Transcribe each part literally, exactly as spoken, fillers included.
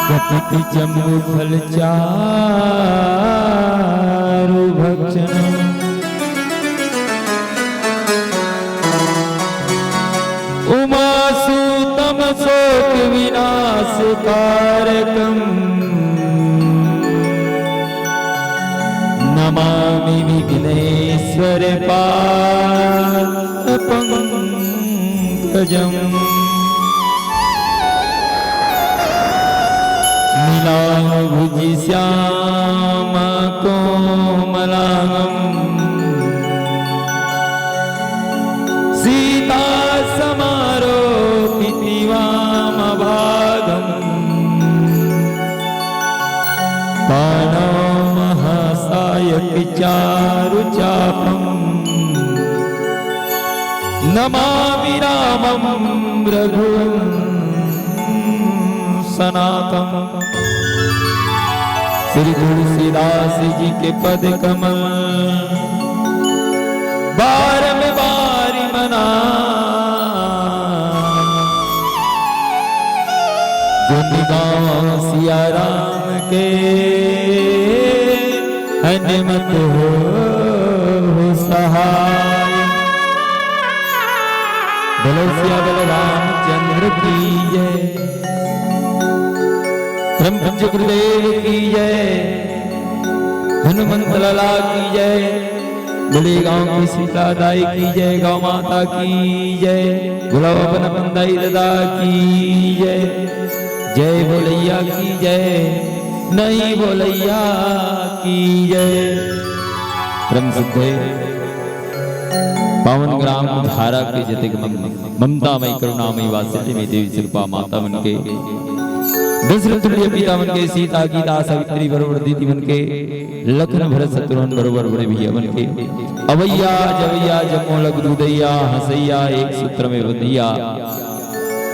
कपित जम्बू फल चारु भक्षण। उमासुतम शोक विनाश कारकम। नमामि विघ्नेश्वर पाद पंकजम। नीलांबुज श्याम कोमलांगम। सीता समारोपित वाम भागम। पाणौ महासायक चारु चापम। नमामि रामम रघुवंशनाथम। श्री तुलसीदास जी के पद कमल बारम बार मना। गुण गावों सिया राम के हनुमत हो सहाय। बोलो सिया बोलो रामचंद्र की जय। परम पूज्य गुरुदेव की जय। हनुमंत लाला की जय। बड़े गांव की सीता दाई की जय, गौ माता की जय, भोला बाबा नंदन दाई दादा की जय, जय बोलैया की जय, नहीं बोलैया की जय। परम सिद्धे पावन ग्राम धारा के जतेक मन ममता मई करुणा मई वात्सल्य मई देवी स्वरूपा माता मन के, दशरथ तुल्य पिता मन के, सीता गीता सावित्री बरोबर दीदी मन के, लखन भरत शत्रुघ्न बरोबर बड़े भैया मन के, अवैया जवैया जम्मो लग दूधैया हंसैया एक सूत्र में बंधैया,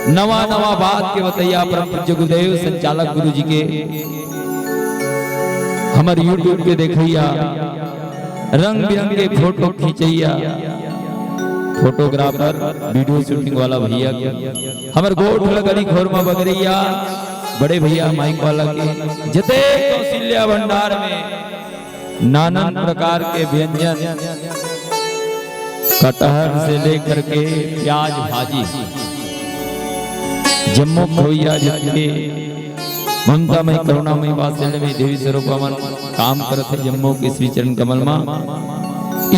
नवा नवा बात के बतैया परम पूज्य गुरुदेव संचालक गुरु जी के, हमर YouTube के देखैया, रंग बिरंग के फोटो खींचैया, फोटोग्राफर, वीडियो शूटिंग वाला भैया के, हमर गोठ लगड़ी खोर म बगरैया बड़े भैया माइक वाला के, जते कौशल्या भंडार में नानन प्रकार के व्यंजन, कटहर से लेकर के प्याज भाजी, जम्मो खोइया जतके ममता मई करुणा मई वात्सल्य मई देवी स्वरूप हमन काम करत हे जम्मो के श्री चरण कमल मा।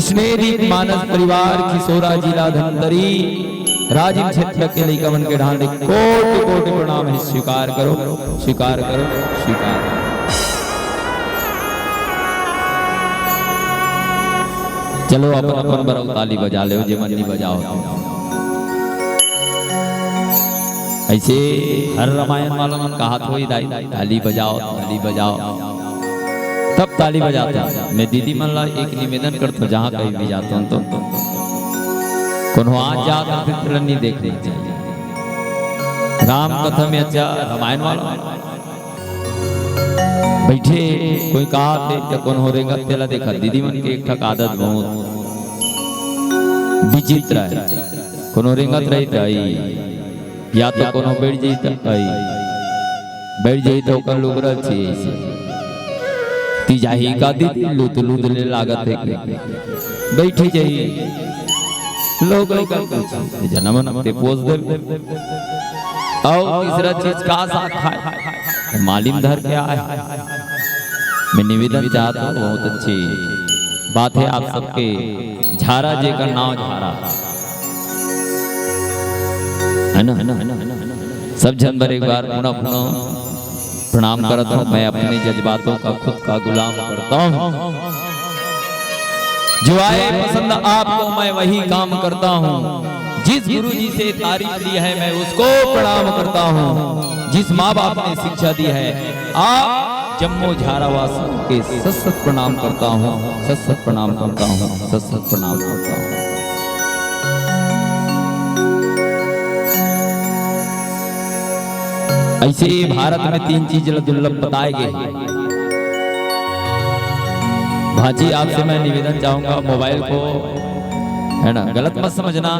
स्नेह दीप मानस परिवार खिसोरा जिला धमतरी राजिम क्षेत्र के लइका मन के ढांढे कोटि कोटि प्रणाम हे। स्वीकार करो, स्वीकार करो, स्वीकार करो। चलो अपन अपन बर ताली बजा लेव, जेमन नी बजाव तो। ऐसे हर रामायण वाला मन कहत होई दाई, ताली बजाव, ताली बजाव, तब ताली बजात हे। मैं दीदी मन ला एक निवेदन करत हों, जहाँ कहीं भी जात हों तो कोनो आज जात हे तो तेला नी देखना चाहिए। राम कथा में अच्छा रामायण वाला बैठे कोई कहत हे त कोनो रेंगत तेला देखा। दीदी मन के एक ठक आदत बहुत विचित्र हे, कोनो रेंगत रही त आई, या तो कोनो बैठ जाई त आई, बैठ जाई त ओकर लुगरा छीए अइसे। ती जाही का दीदी, लूत लूत ले लागत हे के। बैठी जाही। लोग लइका पूछे, "ते जनमन ते पोस दे।" अउ तीसरा चीज का साग खाए? मालिम धर के आए। मैं निवेदन चाहत हों, बहुत अच्छी बात हे आप सबके झारा जेकर नाव झारा। है ना? सब झन बर एक बार पुनः पुनः प्रणाम करत हों। मैं अपने जज्बातों का खुद का गुलाम करता हूँ। जो आए पसंद आपको, मैं वही काम करता हूँ। जिस गुरु जी से तारीफ ली है, मैं उसको प्रणाम करता हूँ। जिस माँ बाप ने शिक्षा दी है, आप जम्मो झारावासियों के सत सत प्रणाम करता हूँ, सत सत प्रणाम करता हूँ, सत सत प्रणाम करता हूँ। ऐसे ही भारत में तीन चीज ल दुर्लभ बताए गए। भांजी, आपसे मैं निवेदन चाहूंगा, मोबाइल को, है ना, गलत मत समझना।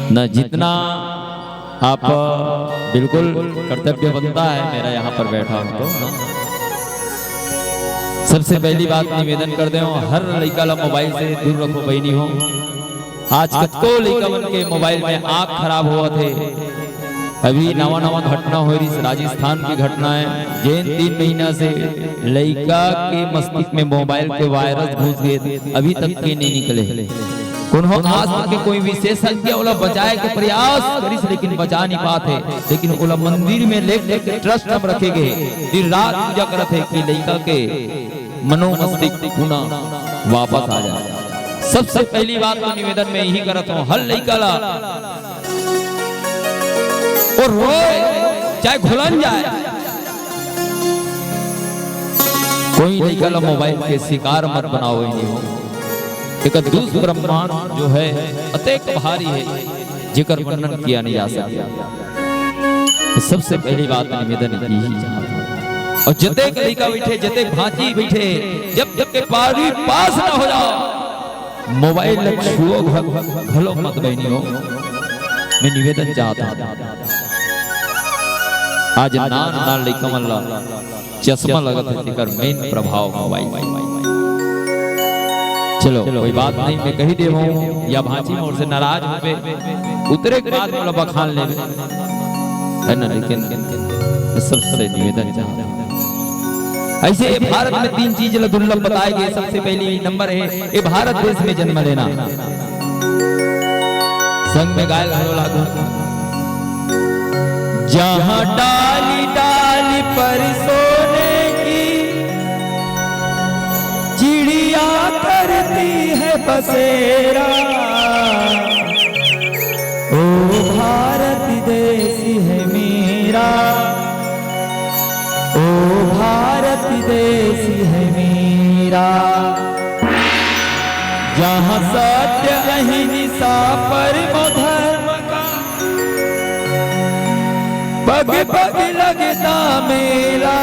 न, जितना आप, बिल्कुल कर्तव्य बनता है मेरा यहाँ पर बैठा हूँ तो। सबसे पहली बात निवेदन कर दे हूँ, हर लइका ला मोबाइल से दूर रखो बहिनी हो। आज कतको लइका मन के मोबाइल में आँख खराब होवत हे। अभी नवा नवा घटना होय रहिस, राजस्थान की घटना है, जेन तीन महीना से लइका के मस्तिष्क में मोबाइल के वायरस घुस गए, अभी तक के नहीं निकले। कोनो आज तक के कोई विशेषज्ञ ओला बचाए के प्रयास करिस, लेकिन बचा नहीं पात हे। लेकिन ओला मंदिर में लेके ट्रस्ट हम रखे गे, दिन रात पूजा करत हे कि लइका के मनोमस्तिष्क पुनः वापस आ जाए। सबसे पहली बात तो निवेदन मैं यही करत हूँ, हर लइका ला वो रोए, चाहे घुलन जाए, कोई लइका ला मोबाइल के शिकार मत बनाओ, ये नहीं हो। एक दुष्प्रमाण जो है, अतेक भारी है, जेकर वर्णन किया नहीं जा सकता। तो सबसे पहली बात निवेदन की ही चाहत हूँ। और जतेक लइका बैठे, जतेक भांची बैठे, जब तक के पारी पास ना हो जाओ, मोबाइल ला छुओ घ-, घलो मत बहिनी हो। मैं निवेदन चाहत हूँ। आज नान नान लइका मन ला चश्मा लगत हे, तेकर मेन प्रभाव मोबाइल। चलो, कोई बात नहीं, मैं कही दे हूँ, या भांची मोर से नाराज होबे, उतरे के बाद मोला बखान लेबे, है ना? लेकिन सबसे निवेदन चाहत हूँ, ऐसे ये भारत में तीन चीज ला दुर्लभ बताए गए। सबसे पहली नंबर है ये भारत देश में जन्म लेना। संग में गायल घलो लागू। जहाँ डाली डाली पर सोने की चिड़िया करती है बसेरा, ओ भारत देश है मेरा, ओ भारत देश है मेरा। जहाँ सत्य अहिंसा परम धर्म का पग पग लगता मेला,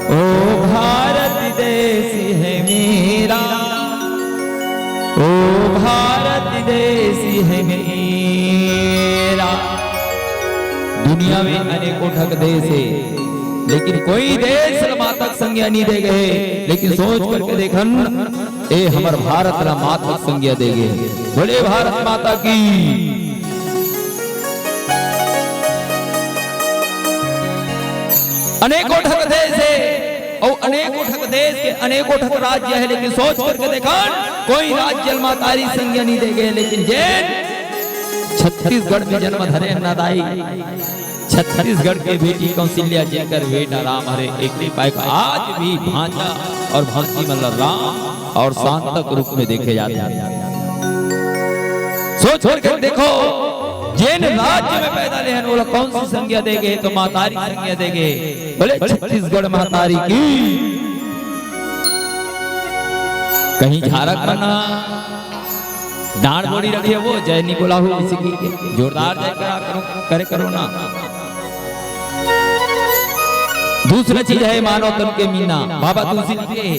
ओ भारत देश है मेरा, ओ भारत देश है मेरा। दुनिया में अनेकों ठक देश है, लेकिन कोई देश मातक संज्ञा नहीं दे गए। लेकिन सोच करके देखन, ए हमर भारत ला मातक संज्ञा दे गए। बोले भारत माता की। अनेकों ठक देश है और अनेकों ठक देश के अनेकों ठक राज्य है, लेकिन सोच करके देखन, कोई राज्य ल महतारी संज्ञा नहीं दे गए, लेकिन जेन छत्तीसगढ़ में जन्म धरे नदाई, छत्तीसगढ़ के बेटी कौशल्या जेकर बेटा राम हरे, एकरे पाए आज भी भांचा और भांची मन ला राम और शांतक रूप में देखे जाते हैं। सोच करके देखो, जेन राज्य में पैदा लेहन, ओला कौन सी संज्ञा दे गए? तो महतारी संज्ञा दे गए। बोले छत्तीसगढ़ महतारी की। कहीं झारखंड ना डांड बोड़ी रखे हो, जय नहीं बोला हो किसी की, जोरदार जय करा करो, करे करो ना। दूसरा चीज है मानव तन के मीना। बाबा तुलसी जी के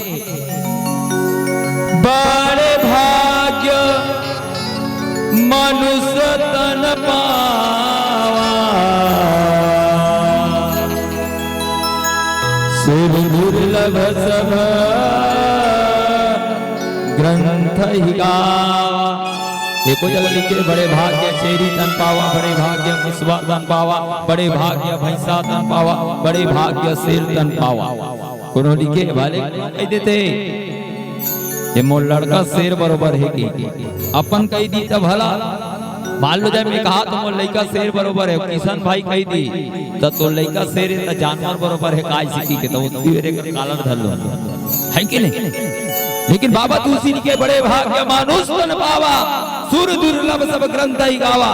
बड़े भाग्य मनुष्य तन पावा, सुर दुर्लभ सब ग्रंथ ही गावा। एको जगह लिखे, बड़े भाग्य छेरी तन पावा, बड़े भाग्य मुसवा तन पावा, बड़े भाग्य भैंसा तन पावा, बड़े भाग्य शेर तन पावा। कोनो लिखे वाले कह देते, ये मोर लड़का शेर बरोबर है कि अपन कह दी तब भला। मान लो जाए मैं कहा तो मोर लड़का शेर बरोबर है, किशन भाई कह दी, तो, तो लड़का शेर है तो जानवर बरोबर है, काय सीखी के तो उसकी मेरे का कालर धर लो, है कि नहीं? लेकिन बाबा तुलसी के बड़े भाग्य मानुष तन पावा, सुर दुर्लभ सब ग्रंथ ही गावा।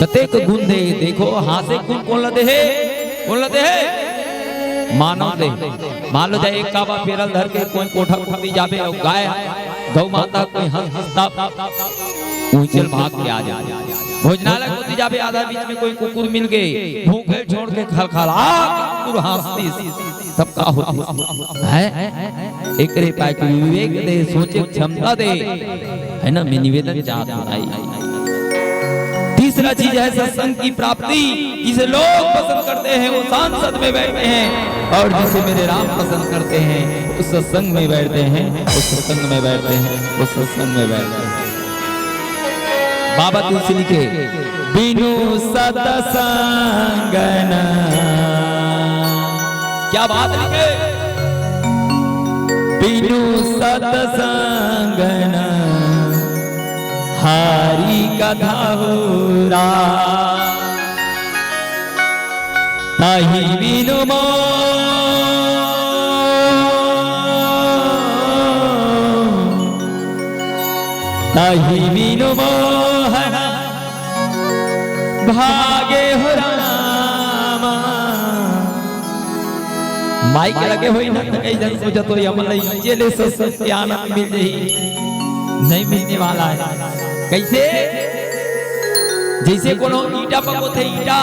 कतेक गुण दे, देखो, हाँसे गुण कौन ला दे हे? कौन ला दे हे? मानव दे। मान लो जाए एक काबा पेरल धर के कोई कोठा कोती जाबे और गाय, गौ माता कोई हंस हंसता उछल भाग के आ जाए। भोजनालय कोती जाबे, आधा बीच में कोई कुकुर मिल गए, भूखे छोड़ के खलखला कुकुर हाँसती, तब का होती है? एकरे पाए के विवेक दे, सोचे क्षमता दे। है ना, मैं निवेदन चाहता हूँ भाई। तीसरा चीज है सत्संग की प्राप्ति। जिसे लोग पसंद करते हैं, वो सांसद में बैठते हैं, और जिसे मेरे राम पसंद करते हैं, वो सत्संग में बैठते हैं, वो सत्संग में बैठते हैं, वो सत्संग में बैठते हैं। बाबा तुलसी लिखे, बिनु सतसंगन। क्या बात लिखे? बिनु सतसंगन हारी कथा होरा। ताही बिनु मो, ताही बिनु मोहन भागे हो रामा। माइक लगे होई ना, त कई झन सोचत होई, हमन ला इजे ले सत्संग के आनंद मिल जाही। नहीं मिलने वाला है। कैसे? जैसे कोनो ईंटा पकोथे, ईंटा,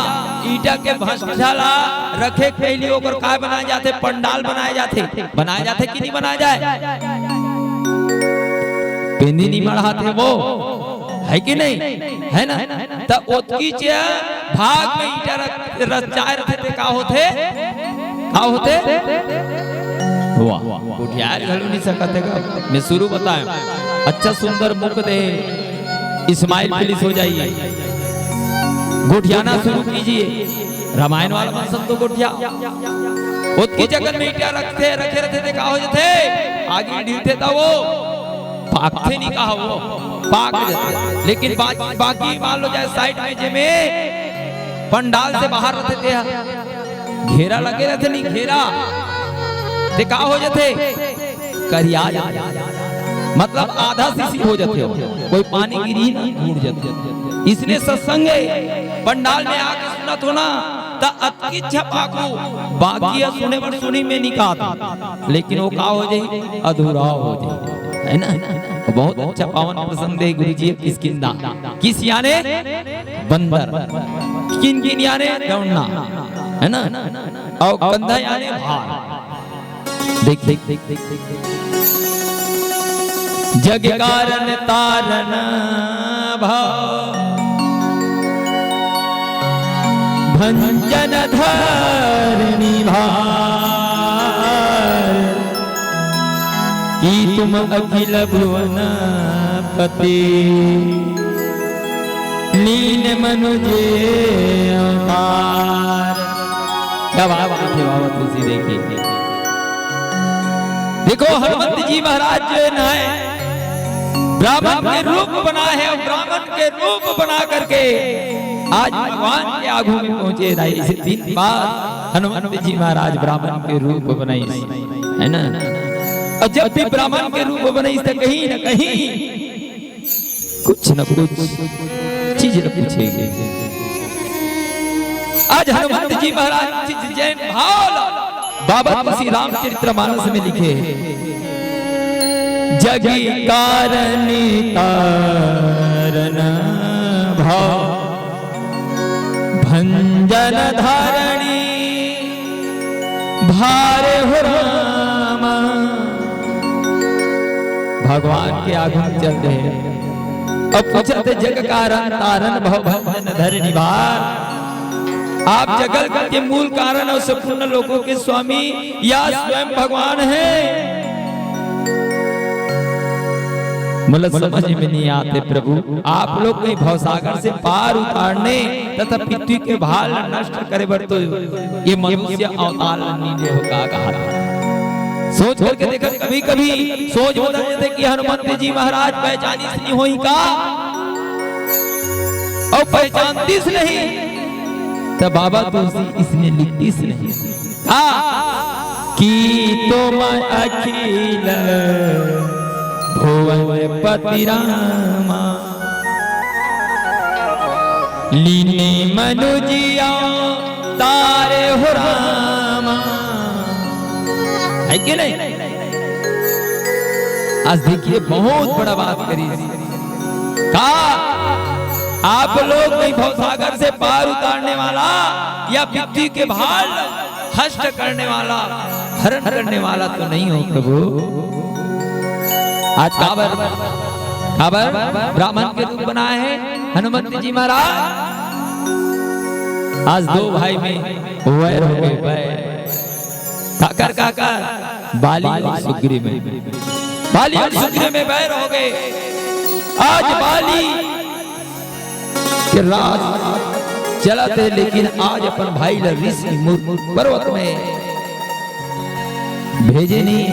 ईंटा के भंसा ला रखे के पहली ओकर काय बनाए जाथे? पंडाल बनाए जाथे। बनाए जाथे कि नहीं बनाए जाए? पेंदी नहीं मढ़ाथे वो, है कि नहीं? है ना? त ओतकीच भाग में ईंटा रख, रचाए रथे ते का होथे? का होथे? वाह, गोठियाए घलो नहीं सकत हे गा। मैं शुरू बताएं, अच्छा सुंदर मुख दे, smile please हो जाइए। गोठियाना शुरू कीजिए। रामायण वाला मन संग तो गोठिया। ओतकी जगह में ईंटा रखथे, रखे रथे ते का हो जथे? आगी ढीलथे त वो पाकथे नहीं, का हो, पाक जथे। लेकिन बा-, बाकी मान लो जाए side में जेमे पंडाल से बाहर रथे ते ह, घेरा लगे रथे नहीं, घेरा, ते का हो जथे? करिया जथे। मतलब आधा शिशिर हो जथे हो, कोई पानी गिरी ना, मुड़ जथे। इसने सत्संग पंडाल में आके सुनत हो ना, त अतकी छपाकू, बाकी ह सुने बर सुनी में निकात, लेकिन वो का हो जाही? अधूरा हो जाही, है ना? बहुत अच्छा पावन प्रसंग दे गुरु जी किसकिंदा। किस याने? बंदर। किन किन याने? दौड़ना, है ना? और कंधा याने भार। देख, देख, देख, देख, देख। जग कारण तारण भव, भंजन धरणी भार। कि तुम अखिल भुवन पति, लीन मनुज अवतार। क्या बात है, बाबा तुलसी देखिए। देखो, हनुमंत जी महाराज जो है ना, ब्राह्मण के रूप बना है, और ब्राह्मण के रूप बना करके आज भगवान के आगू में पहुंचे रहे। इसे तीन बार हनुमंत जी महाराज ब्राह्मण के रूप बनाई, है ना? और जब भी ब्राह्मण के रूप बनाई, तो कहीं ना कहीं कुछ न कुछ चीज न पूछेंगे। आज हनुमंत जी महाराज जिस जैन भाव ला बाबा तुलसी रामचरित मानस में लिखे, जग कारण तारण भव, भंजन धरणी भार हो रामा। भगवान के आगू चल दे। अब पूछत हे, जग कारण तारण भव, भंजन धरणी भार। आप जगत के मूल कारण और संपूर्ण लोगों के स्वामी या स्वयं भगवान है? मतलब समझ में नहीं आते प्रभु, आप लोग कहीं भवसागर से पार उतारने तथा पृथ्वी के भार नष्ट करे बर तो ये मनुष्य अवतार नीले हो का कहा। सोच करके देखा, कभी कभी सोच बदल जाते कि हनुमंत जी महाराज पहचानिस नहीं होई का, और पहचानतिस नहीं त बाबा तुलसी इसने लिखतिस नहीं। हाँ, कि तुम अखिल भुवन पति रामा, लीने मनुजिया तारे हो रामा। है कि नहीं? आज देखिए, बहुत बड़ा बात करी। का आप लोग नहीं भवसागर से पार उतारने वाला या पृथ्वी के भार हष्ट करने वाला, हरण करने वाला तो नहीं हो प्रभु। आज काबर काबर ब्राह्मण के रूप बनाए हे हनुमंत जी महाराज। आज दो भाई में वैर हो गए, वैर। काकर, काकर? बाली और सुग्रीव में, बाली और सुग्रीव में वैर हो गए। आज बाली के राज चलत हे, लेकिन आज अपन भाई ला ऋषि मुर पर्वत में भेजे नहीं,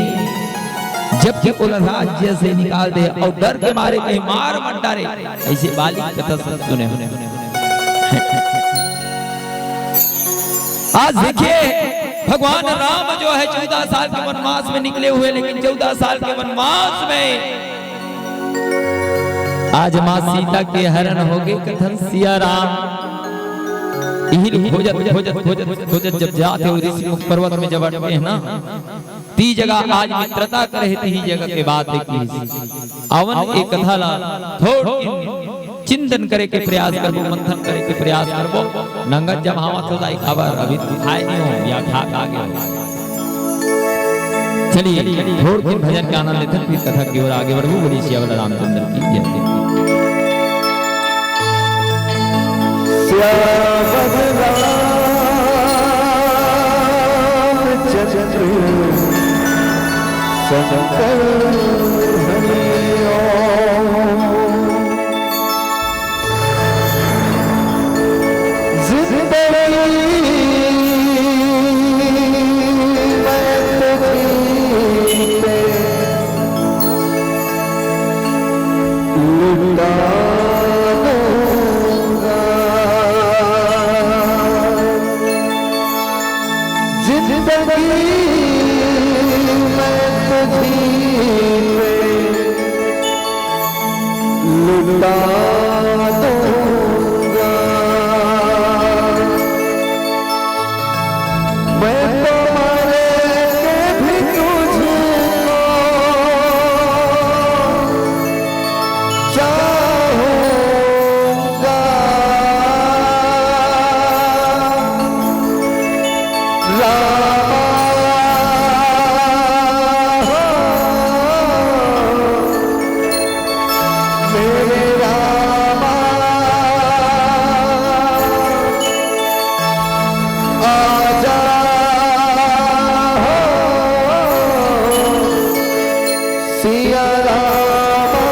जबकि ओला राज्य से निकाल दे और डर के मारे कहीं मार मत डारे। ऐसे बाली की कथा सब सुने हो। आज देखिए, भगवान राम जो है चौदह साल के वनवास में निकले हुए, लेकिन चौदह साल के वनवास में आज माँ सीता के हरण हो गए। कथन सिया राम इही खोजत, खोजत, खोजत, खोजत जब जाते हो ऋषि मुख पर्वत में जब अटके हैं ना, ती जगह आज मित्रता करे, ती जगह के बात है कि अवन एक कथा ला थोड़ चिंतन करे के प्रयास करबो, मंथन करे के प्रयास करबो। नंगत जमावत हो दाई, काबर अभी तो खाए नहीं हो या खा खा गए हो। चलिए, थोड़ दिन भजन के आनंद लेथन, फिर कथा की ओर आगे बढ़बो। बोलिए सियावर रामचंद्र की जय। सियावर रामचंद्र शंकर हरि ओम। जिंदगी मैं तुझी पे लुटा दूंगा। जिंदगी मैं तुझी पे लुटा दूंगा। मैं तो मर के भी तुझको चाहूंगा। रामा हो, मेरे रामा, आजा हो, सिया रामा।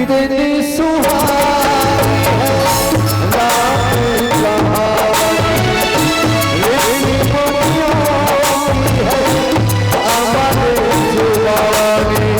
इतनी सुहानी है रात कहानी, इतनी दुनिया की है अमर जुबानी।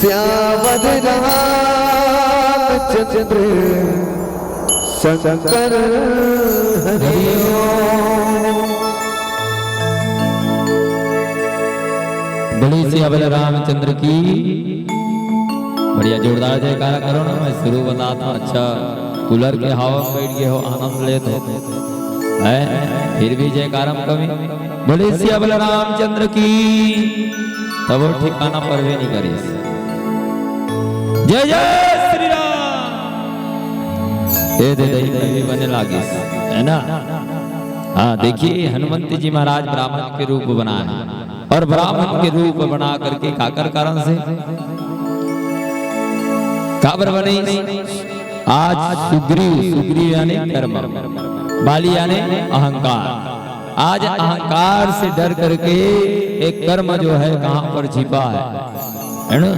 श्यावर रामचंद्र शंकर हरि ओम। बोले सियावर रामचंद्र की। बढ़िया जोरदार जयकारा करो ना। मैं शुरू बतात हँव, अच्छा कूलर के हवा में बैठ गए हो, आनंद लेत हो, हैं? फिर भी जयकारा में कमी। बोले सियावर रामचंद्र की। तब वो ठिकाना पर भी नहीं करिस। जय जय श्री राम। ए दे दही दही बने लागिस, है ना? हाँ, देखिए, हनुमंत जी महाराज ब्राह्मण के रूप बनाए और ब्राह्मण के रूप बना करके काकर कारण से काबर बने? आज सुग्रीव, सुग्रीव यानी कर्म, बाली यानी अहंकार। आज अहंकार से डर करके एक कर्म जो है कहाँ पर छिपा है, है ना?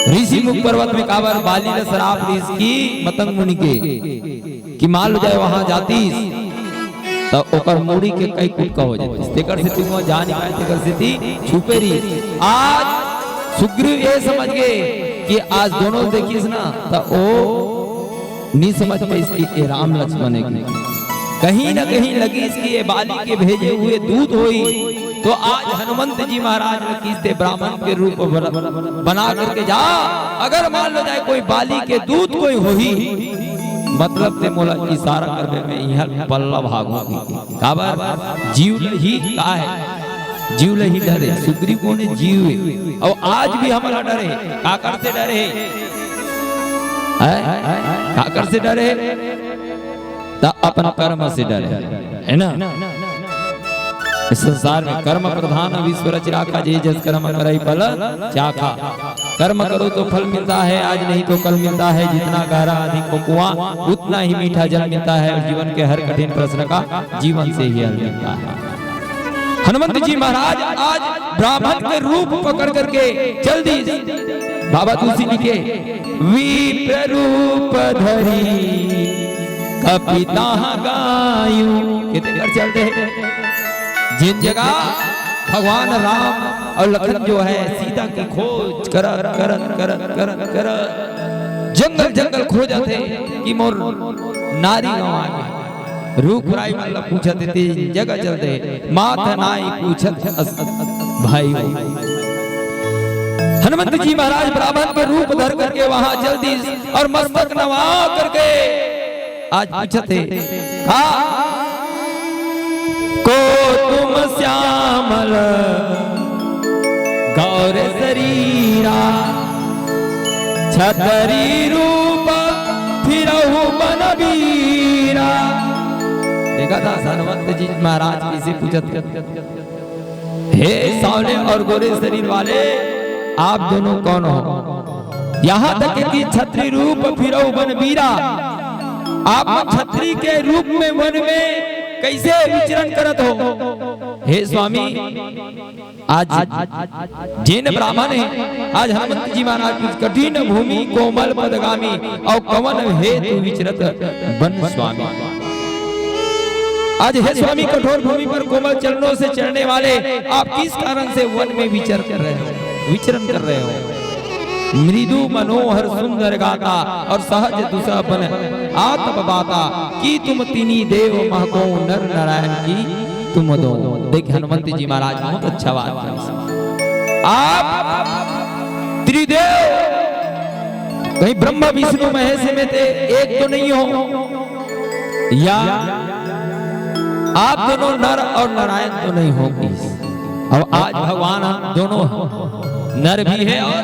ऋषि मुख पर्वत में काबर बाली ने श्राप दीस कि मतंग मुनि के कि मान लो जाए वहां जातीस त ओकर मुड़ी के कई कुटका हो जातिस। तेकर सेती उहाँ जा नइ पाय, तेकर सेती छुपे रहिस। आज सुग्रीव ये समझ गे कि आज दोनों देखिस ना, त ओ नइ समझ पाइस कि ये राम लक्ष्मण हे कि। कहीं न कहीं लगिस कि ये बाली के भेजे हुए दूत होही। तो आज हनुमंत जी महाराज ल किहिस ते ब्राह्मण के रूप बन-, बना करके जा, अगर मान लो जाए कोई बाली के दूत कोई होही, मतलब ते मोला इशारा करबे, मैं इहाँ पल्ला भागहूँ। काबर? जीव ल ही का हे, जीव ल ही डर हे। सुग्रीव कोन हे? जीव हे। अउ आज भी हमला डर हे। काकर से डर हे? हैं? काकर से डर हे? त अपन कर्म से डर हे, हे ना? इस संसार में कर्म प्रधान विश्व रचि राखा, जे जस कर्म करइ फल चाखा। कर्म करो तो फल मिलता है, आज नहीं तो कल मिलता है। जितना गहरा अधिक हो कुआं, उतना ही मीठा जल मिलता है। और जीवन के हर कठिन प्रश्न का जीवन से ही हल मिलता है। हनुमंत जी महाराज आज ब्राह्मण के रूप पकड़ करके चल दिस। बाबा तुलसी लिखे, विप्र रूप धरी कपि तहाँ गायु। कितने कर चल दे। जिन जगह भगवान राम और लखन जो है सीता की खोज करत, करत, करत, करत, करत जंगल, जंगल खोजथे कि मोर नारी गंवा गे। रूख राई मन ल पूछत हे, तेन जगह चल दे, माथ नाई पूछत अस भाई हो। हनुमंत जी महाराज ब्राह्मण के रूप धर करके वहां चल दिस और मस्तक नवा करके आज पूछत हे, का को तुम श्यामल गौर शरीरा, छतरी रूप फिरहु बन बीरा। देखा था हनुमंत जी महाराज किसे पूछत, हे सांवले और गोरे शरीर वाले, आप दोनों कौन हो? यहाँ तक कि छतरी रूप फिरहु बन बीरा, आप छतरी के रूप में वन में कैसे विचरण करत हो? हे स्वामी, आज जेन ब्राह्मण हे, आज हनुमंत जी महाराज पूछत, कठिन भूमि कोमल पदगामी, और कवन हेतु विचरत बन स्वामी। आज हे स्वामी, कठोर भूमि पर कोमल चरणों से चलने वाले आप किस कारण से वन में विचर कर रहे हो, विचरण कर रहे हो? मृदु मनोहर सुंदर गाता और सहज दुसह बन आतप बाता, कि तुम तिनी देव महको नर नारायण की तुम दो। देख हनुमंत जी महाराज बहुत अच्छा बात है। आप त्रिदेव कहीं ब्रह्मा विष्णु महेश में ते एक तो नहीं हो, या आप दोनों नर और नारायण तो नहीं हो। और आज भगवान दोनों नर भी है और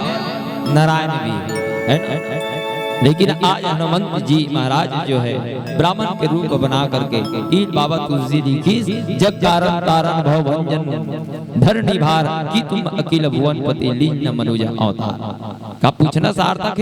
नारायण भी है, है ना? लेकिन आज हनुमंत जी महाराज जो है ब्राह्मण के रूप बना करके इन बाबा तुलसी जी की जग कारण तारण भव भंजन धरणी भार कि तुम अखिल भुवन पति लीन मनुज अवतार। का पूछना सार्थक